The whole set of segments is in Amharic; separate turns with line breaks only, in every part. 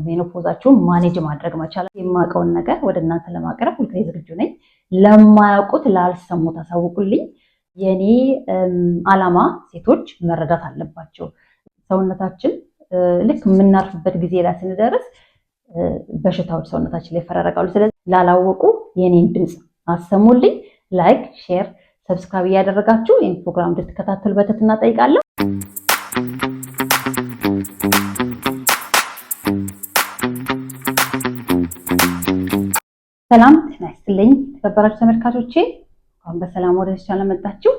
Menopause ኣችሁን manage ማድረግ መቻል። የማውቀውን ነገር ወደ እናንተ ለማቅረብ ሁልጊዜ ዝግጁ ነኝ። ለማያውቁት ላልሰሙት አሳውቁልኝ። የኔ ዓላማ ሴቶች መረዳት አለባቸው። ሰውነታችን ልክ የምናርፍበት ጊዜ ላይ ስንደርስ በሽታዎች ሰውነታችን ላይ ይፈራረቃሉ። ስለዚህ ላላወቁ የኔን ድምፅ አሰሙልኝ። Like፣ share፣ subscribe እያደረጋችሁ ይህን ፕሮግራም እንድትከታተሉ በትህትና እጠይቃለሁ። ሰላም ጤና ይስጥልኝ የተከበራችሁ ተመልካቾቼ፣ እንኳን በሰላም ወደዚህ ቻናል መጣችሁ።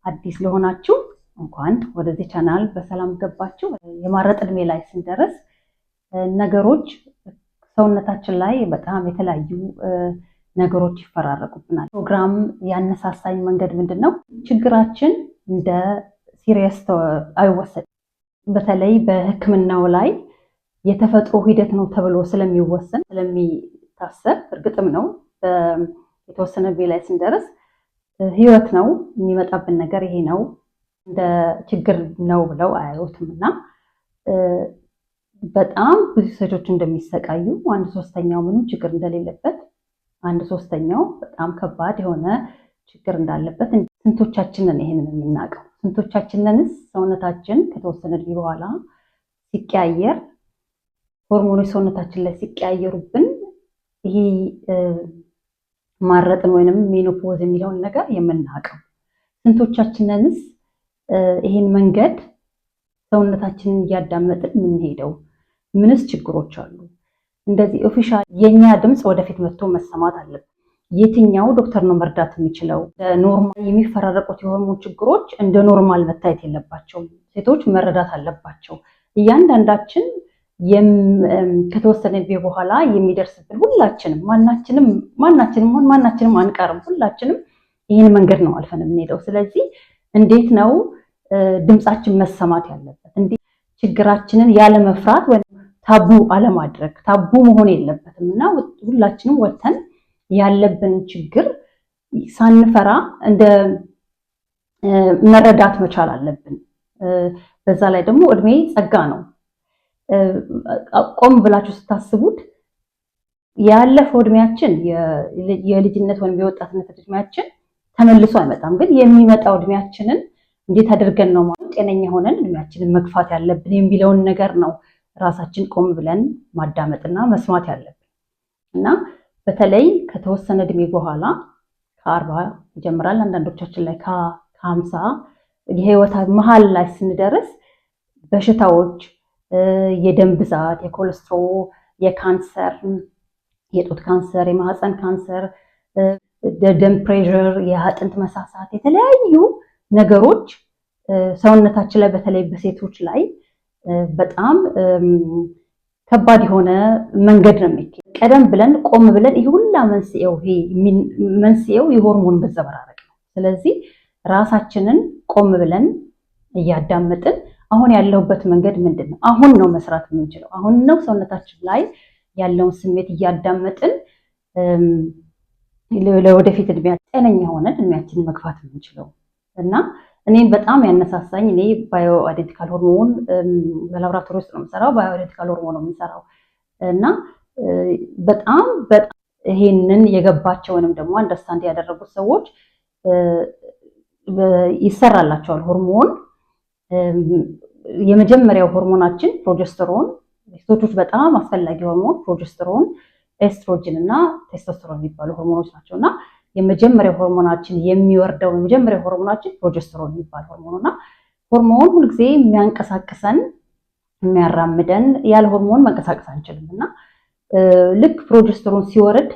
አዲስ ለሆናችሁ እንኳን ወደዚህ ቻናል በሰላም ገባችሁ። የማረጥ እድሜ ላይ ስንደርስ ነገሮች ሰውነታችን ላይ በጣም የተለያዩ ነገሮች ይፈራረቁብናል። ፕሮግራም ያነሳሳኝ መንገድ ምንድን ነው? ችግራችን እንደ serious አይወሰድም። በተለይ በሕክምናው ላይ የተፈጥሮ ሂደት ነው ተብሎ ስለሚወሰን ስለሚታሰብ፣ እርግጥም ነው የተወሰነ እድሜ ላይ ስንደርስ ህይወት ነው የሚመጣብን ነገር ይሄ ነው እንደ ችግር ነው ብለው አያዩትም እና በጣም ብዙ ሴቶች እንደሚሰቃዩ፣ አንድ ሶስተኛው ምንም ችግር እንደሌለበት፣ አንድ ሶስተኛው በጣም ከባድ የሆነ ችግር እንዳለበት። ስንቶቻችንን ይሄንን የምናውቀው? ስንቶቻችንንስ ሰውነታችን ከተወሰነ እድሜ በኋላ ሲቀያየር፣ ሆርሞኖች ሰውነታችን ላይ ሲቀያየሩብን ይሄ ማረጥን ወይንም menopause የሚለውን ነገር የምናውቀው? ስንቶቻችንንስ ይሄን መንገድ ሰውነታችንን እያዳመጥን የምንሄደው? ምንስ ችግሮች አሉ? እንደዚህ official የኛ ድምፅ ወደፊት መጥቶ መሰማት አለበት። የትኛው ዶክተር ነው መርዳት የሚችለው? Normal የሚፈራረቁት የሆርሞን ችግሮች እንደ normal መታየት የለባቸውም። ሴቶች መረዳት አለባቸው። እያንዳንዳችን ከተወሰነ ጊዜ በኋላ የሚደርስብን ሁላችንም ማናችንም ማናችንም ሆን ማናችንም አንቀርም። ሁላችንም ይህን መንገድ ነው አልፈን የምንሄደው። ስለዚህ እንዴት ነው ድምፃችን መሰማት ያለበት? እንዴት ችግራችንን ያለ መፍራት ወይም taboo አለማድረግ፣ taboo መሆን የለበትም እና ሁላችንም ወጥተን ያለብን ችግር ሳንፈራ እንደ መረዳት መቻል አለብን። በዛ ላይ ደግሞ እድሜ ጸጋ ነው። ቆም ብላችሁ ስታስቡት ያለፈው እድሜያችን የልጅነት ወይም የወጣትነት እድሜያችን ተመልሶ አይመጣም። ግን የሚመጣው እድሜያችንን እንዴት አድርገን ነው ጤነኛ ሆነን እድሜያችንን መግፋት ያለብን የሚለውን ነገር ነው ራሳችን ቆም ብለን ማዳመጥና መስማት ያለብን። እና በተለይ ከተወሰነ እድሜ በኋላ፣ ከ40 ይጀምራል፣ አንዳንዶቻችን ላይ ከ50 የህይወት መሀል ላይ ስንደርስ በሽታዎች የደም ብዛት፣ የኮሌስትሮል፣ የካንሰር፣ የጡት ካንሰር፣ የማህፀን ካንሰር፣ ደም pressure፣ የአጥንት መሳሳት፣ የተለያዩ ነገሮች ሰውነታችን ላይ በተለይ በሴቶች ላይ በጣም ከባድ የሆነ መንገድ ነው የሚካሄድ። ቀደም ብለን ቆም ብለን ይህ ሁላ መንስኤው ይሄ መንስኤው የሆርሞን መዘበራረቅ ነው። ስለዚህ ራሳችንን ቆም ብለን እያዳመጥን አሁን ያለሁበት መንገድ ምንድን ነው? አሁን ነው መስራት የምንችለው። አሁን ነው ሰውነታችን ላይ ያለውን ስሜት እያዳመጥን ለወደፊት እድሜያ ጤነኛ ሆነን እድሜያችንን መግፋት የምንችለው። እና እኔን በጣም ያነሳሳኝ እኔ bioidentical hormone በላብራቶሪ ውስጥ ነው የምሰራው። Bioidentical hormone ነው የምንሰራው እና በጣም በጣም ይሄንን የገባቸው ወይንም ደግሞ understand ያደረጉት ሰዎች ይሰራላቸዋል ሆርሞን። የመጀመሪያው ሆርሞናችን progesterone፣ ሴቶች በጣም አስፈላጊ ሆርሞን progesterone፣ estrogen እና ቴስቶስትሮን የሚባሉ ሆርሞኖች ናቸው። እና የመጀመሪያው ሆርሞናችን የሚወርደው የመጀመሪያው ሆርሞናችን progesterone የሚባል ሆርሞን እና ሆርሞን ሁልጊዜ የሚያንቀሳቅሰን የሚያራምደን፣ ያለ ሆርሞን መንቀሳቀስ አንችልም። እና ልክ progesterone ሲወርድ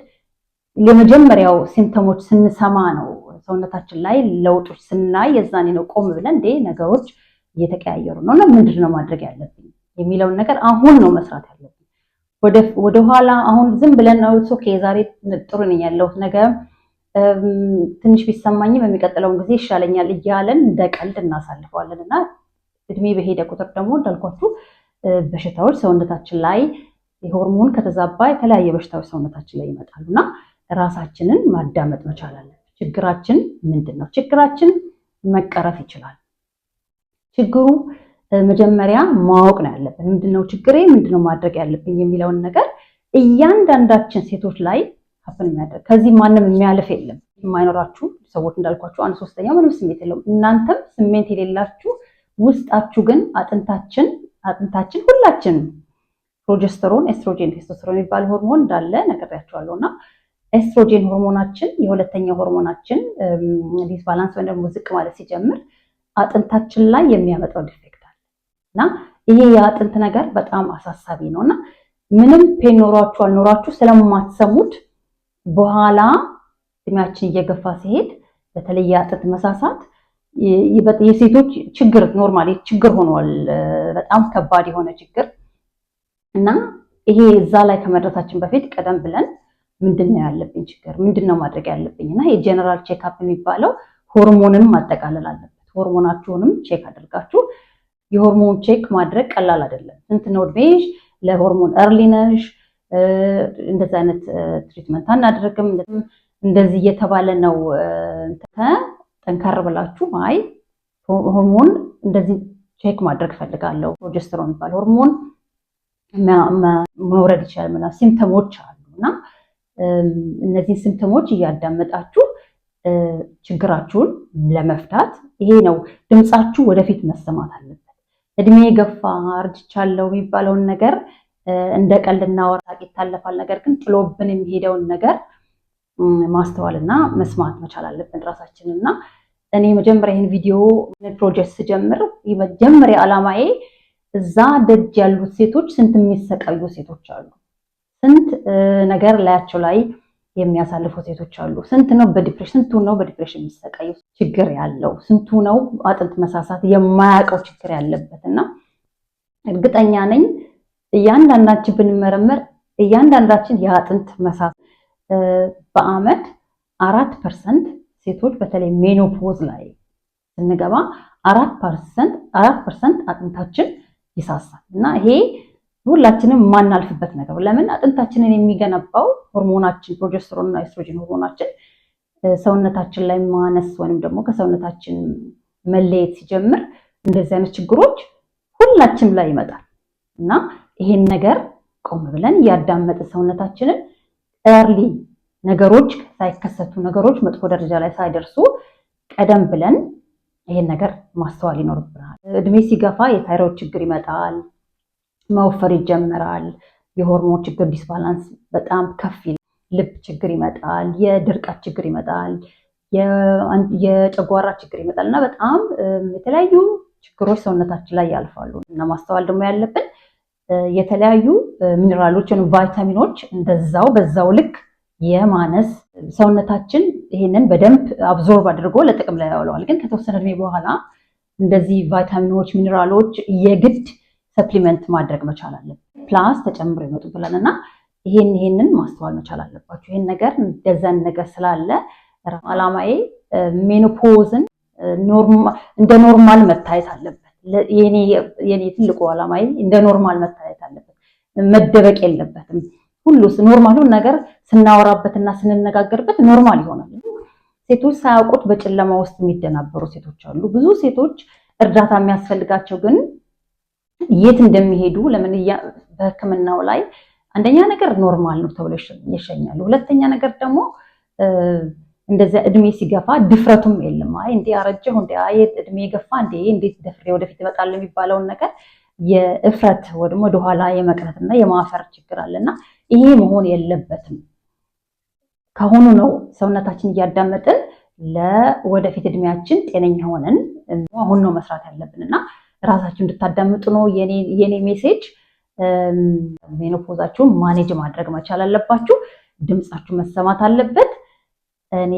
የመጀመሪያው symptom ኦች ስንሰማ ነው፣ ሰውነታችን ላይ ለውጦች ስናይ የዛኔ ነው ቆም ብለን እንዴ ነገሮች እየተቀያየሩ ነው እና ምንድን ነው ማድረግ ያለብኝ የሚለውን ነገር አሁን ነው መስራት ያለብን። ወደኋላ አሁን ዝም ብለን ነው okay ዛሬ ጥሩ ነኝ ያለሁት፣ ነገ ትንሽ ቢሰማኝም የሚቀጥለውን ጊዜ ይሻለኛል እያለን እንደ ቀልድ እናሳልፈዋለን። እና እድሜ በሄደ ቁጥር ደግሞ እንዳልኳችሁ በሽታዎች ሰውነታችን ላይ የሆርሞን ከተዛባ የተለያየ በሽታዎች ሰውነታችን ላይ ይመጣሉ። እና ራሳችንን ማዳመጥ መቻል አለብን። ችግራችን ምንድን ነው? ችግራችን መቀረፍ ይችላል። ችግሩ መጀመሪያ ማወቅ ነው ያለብን። ምንድነው ችግሬ፣ ምንድነው ማድረግ ያለብኝ የሚለውን ነገር እያንዳንዳችን ሴቶች ላይ happen የሚያደርግ፣ ከዚህ ማንም የሚያልፍ የለም። የማይኖራችሁ ሰዎች እንዳልኳችሁ 1/3ኛው ምንም ስሜት የለውም። እናንተም ስሜት የሌላችሁ ውስጣችሁ ግን አጥንታችን ሁላችንም progesterone፣ estrogen፣ testosterone የሚባል ሆርሞን እንዳለ ነግሬያችኋለሁ። እና ኤስትሮጄን ሆርሞናችን፣ የሁለተኛው ሆርሞናችን disbalance ወይም ደግሞ ዝቅ ማለት ሲጀምር አጥንታችን ላይ የሚያመጣው defect አለ። እና ይሄ የአጥንት ነገር በጣም አሳሳቢ ነው። እና ምንም pain ኖሯችሁ አልኖራችሁ ስለማትሰሙት በኋላ እድሜያችን እየገፋ ሲሄድ በተለይ የአጥንት መሳሳት የሴቶች ችግር normally ችግር ሆኗል። በጣም ከባድ የሆነ ችግር። እና ይሄ እዛ ላይ ከመድረሳችን በፊት ቀደም ብለን ምንድን ነው ያለብኝ ችግር፣ ምንድን ነው ማድረግ ያለብኝ? እና የ general checkup የሚባለው ሆርሞንንም ማጠቃለል አለበት። ሆርሞናችሁንም check አድርጋችሁ፣ የሆርሞን check ማድረግ ቀላል አይደለም። ስንት ነው እድሜሽ? ለሆርሞን early ነሽ? እንደዚህ አይነት treatment አናደርግም፣ እንደዚህ እየተባለ ነው። ጠንከር ብላችሁ አይ ሆርሞን እንደዚህ check ማድረግ ፈልጋለሁ፣ progesterone የሚባል ሆርሞን መውረድ ይችላል ምናምን symptom ኦች አሉ። እና እነዚህን symptom ኦች እያዳመጣችሁ ችግራችሁን ለመፍታት ይሄ ነው። ድምፃችሁ ወደፊት መሰማት አለበት። እድሜ ገፋ፣ አርጅቻለሁ የሚባለውን ነገር እንደ ቀልድ እናወራ ይታለፋል። ነገር ግን ጥሎብን የሚሄደውን ነገር ማስተዋልና መስማት መቻል አለብን ራሳችንን። እና እኔ መጀመሪያ ይህን ቪዲዮ ፕሮጀክት ስጀምር መጀመሪያ ዓላማዬ እዛ ደጅ ያሉት ሴቶች፣ ስንት የሚሰቃዩ ሴቶች አሉ፣ ስንት ነገር ላያቸው ላይ የሚያሳልፉ ሴቶች አሉ። ስንት ነው በ depression፣ ስንቱ ነው በ depression የሚሰቃየው ችግር ያለው፣ ስንቱ ነው አጥንት መሳሳት የማያውቀው ችግር ያለበት? እና እርግጠኛ ነኝ እያንዳንዳችን ብንመረመር እያንዳንዳችን የአጥንት መሳሳት፣ በአመት 4% ሴቶች በተለይ menopause ላይ ስንገባ 4% አጥንታችን ይሳሳል። እና ይሄ ሁላችንም የማናልፍበት ነገር። ለምን? አጥንታችንን የሚገነባው ሆርሞናችን progesterone እና ኤስትሮጅን ሆርሞናችን ሰውነታችን ላይ ማነስ ወይም ደግሞ ከሰውነታችን መለየት ሲጀምር እንደዚህ አይነት ችግሮች ሁላችንም ላይ ይመጣል። እና ይሄን ነገር ቆም ብለን እያዳመጥን ሰውነታችንን early ነገሮች ሳይከሰቱ፣ ነገሮች መጥፎ ደረጃ ላይ ሳይደርሱ ቀደም ብለን ይሄን ነገር ማስተዋል ይኖርብናል። እድሜ ሲገፋ የታይሮይድ ችግር ይመጣል፣ መወፈር ይጀምራል፣ የሆርሞን ችግር disbalance በጣም ከፍ፣ ልብ ችግር ይመጣል፣ የድርቀት ችግር ይመጣል፣ የጨጓራ ችግር ይመጣል። እና በጣም የተለያዩ ችግሮች ሰውነታችን ላይ ያልፋሉ። እና ማስተዋል ደግሞ ያለብን የተለያዩ ሚኔራሎች ወይም ቫይታሚኖች እንደዛው በዛው ልክ የማነስ፣ ሰውነታችን ይሄንን በደንብ absorb አድርጎ ለጥቅም ላይ ያውለዋል። ግን ከተወሰነ እድሜ በኋላ እንደዚህ ቫይታሚኖች፣ ሚኔራሎች የግድ supplement ማድረግ መቻል አለብን። Plus ተጨምሮ ይመጡብናል። እና ይሄንን ማስተዋል መቻል አለባችሁ። ይሄን ነገር እንደዛን ነገር ስላለ አላማዬ menopause ን እንደ normal መታየት አለበት። የኔ ትልቁ አላማዬ እንደ normal መታየት አለበት፣ መደበቅ የለበትም። ሁሉ normal ኡን ነገር ስናወራበትና ስንነጋገርበት normal ይሆናል። ሴቶች ሳያውቁት በጨለማ ውስጥ የሚደናበሩ ሴቶች አሉ። ብዙ ሴቶች እርዳታ የሚያስፈልጋቸው ግን የት እንደሚሄዱ፣ ለምን በሕክምናው ላይ አንደኛ ነገር normal ነው ተብሎ ይሸኛሉ። ሁለተኛ ነገር ደግሞ እንደዚያ እድሜ ሲገፋ ድፍረቱም የለም። አይ እንዴ አረጀሁ እንዴ፣ አይ እድሜ ገፋ እንዴ፣ እንዴት ደፍሬ ወደፊት እመጣለሁ የሚባለውን ነገር፣ የእፍረት ወደሞ ወደኋላ የመቅረትና የማፈር ችግር አለና ይሄ መሆን የለበትም። ከአሁኑ ነው ሰውነታችን እያዳመጥን ለወደፊት እድሜያችን ጤነኛ ሆነን አሁን ነው መስራት ያለብን። እና ራሳችሁ እንድታዳምጡ ነው የኔ message። Menopause ኣችሁን manage ማድረግ መቻል አለባችሁ። ድምፃችሁ መሰማት አለበት። እኔ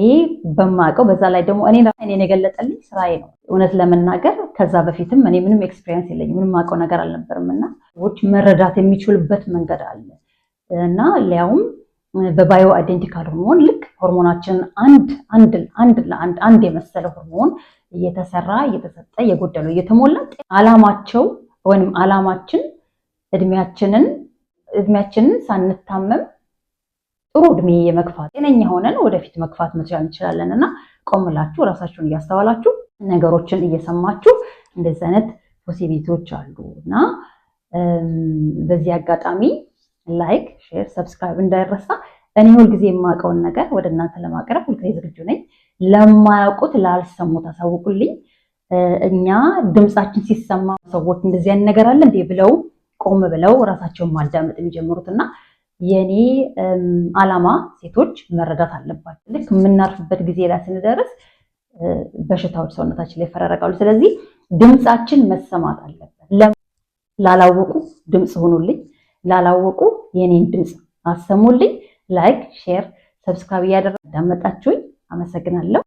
በማውቀው፣ በዛ ላይ ደግሞ እኔ እኔን የገለጠልኝ ስራዬ ነው። እውነት ለመናገር ከዛ በፊትም እኔ ምንም experience የለኝም፣ ምንም የማውቀው ነገር አልነበርም። እና ሰዎች መረዳት የሚችሉበት መንገድ አለ። እና ሊያውም በ bioidentical ሆርሞን ልክ ሆርሞናችንን አንድ አንድ አንድ ለአንድ አንድ የመሰለ ሆርሞን እየተሰራ እየተሰጠ እየጎደለው እየተሞላ አላማቸው ወይም አላማችን እድሜያችንን ሳንታመም ጥሩ እድሜ የመግፋት፣ ጤነኛ ሆነን ወደፊት መግፋት መቻል እንችላለን። እና ቆምላችሁ ራሳችሁን እያስተዋላችሁ፣ ነገሮችን እየሰማችሁ እንደዚህ አይነት Possibility ዎች አሉ። እና በዚህ አጋጣሚ like፣ share፣ subscribe እንዳይረሳ። እኔ ሁልጊዜ የማውቀውን ነገር ወደ እናንተ ለማቅረብ ሁልጊዜ ዝግጁ ነኝ። ለማያውቁት ላልሰሙት አሳውቁልኝ። እኛ ድምፃችን ሲሰማ ሰዎች እንደዚህ አይነት ነገር አለ እንዴ ብለው ቆም ብለው ራሳቸውን ማዳመጥ የሚጀምሩት። እና የኔ አላማ ሴቶች መረዳት አለባቸው። ልክ የምናርፍበት ጊዜ ላይ ስንደርስ በሽታዎች ሰውነታችን ላይ ይፈራረቃሉ። ስለዚህ ድምፃችን መሰማት አለበት። ላላወቁ ድምፅ ሆኑልኝ፣ ላላወቁ የኔን ድምፅ አሰሙልኝ። Like፣ share፣ subscribe እያደረጋችሁ አዳመጣችሁኝ። አመሰግናለሁ።